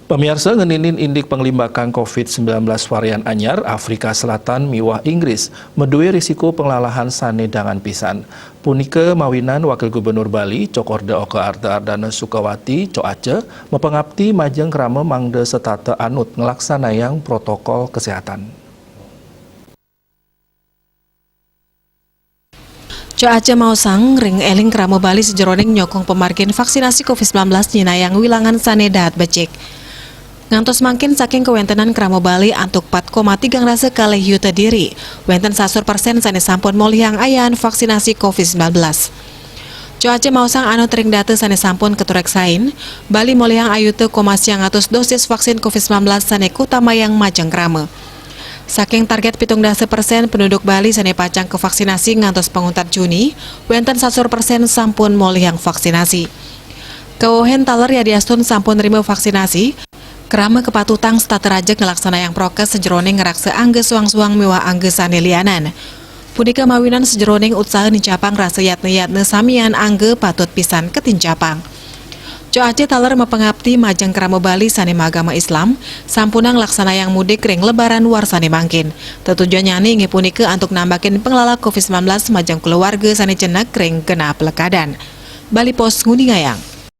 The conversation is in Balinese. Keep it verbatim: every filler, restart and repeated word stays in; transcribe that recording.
Pamiarsa, ngeninin indik panglimbakan covid sembilan belas varian anyar Afrika Selatan miwah Inggris madué risiko panglalahan sané dangan pisan. Punika mawinan Wakil Gubernur Bali, Cok Orda Oka Arda Ardana Sukawati, Cok Aca, mapangapti majeng krama mangda setata anut nglaksanayang protokol kesehatan. Cok Aca maosang ring éling krama Bali sajeroning nyokong pamargin vaksinasi covid sembilan belas nyinayang wilangan sané dahat becik. Ngantos mangkin saking kawéntenan krama Bali antuk pat koma tigang dasa kalih yuta diri, wénten sasur persen sané sampun molihang ayaan vaksinasi covid sembilan belas. Cok Aca maosang anut ring data sané sampun katureksain, Bali molihang ayuta koma siang atus dosis vaksin covid sembilan belas sané kutamayang majeng krama. Saking target pitung dasa persen penduduk Bali sané pacang kavaksinasi ngantos panguntat Juni, wénten sasur persen sampun molihang vaksinasi. Kawohin taler yadiastun sampun nrima vaksinasi, krama kapatutang setata rajeg nglaksanayang prokes sajeroning ngraksa angga suang-suang miwah angga sané lianan. Punika mawinan sajeroning utsaha nincapang rasa yatna-yatna samian angga patut pisan katincapang. Cok Aca taler mapangapti majeng krama Bali sané magama Islam, sampunang nglaksanayang mudik ring Lebaran warsané mangkin. Tetujuannyané inggih punika antuk nambakin panglala covid sembilan belas majeng kulawarga sané jenek ring genah plekadan. Bali Post nguningayang.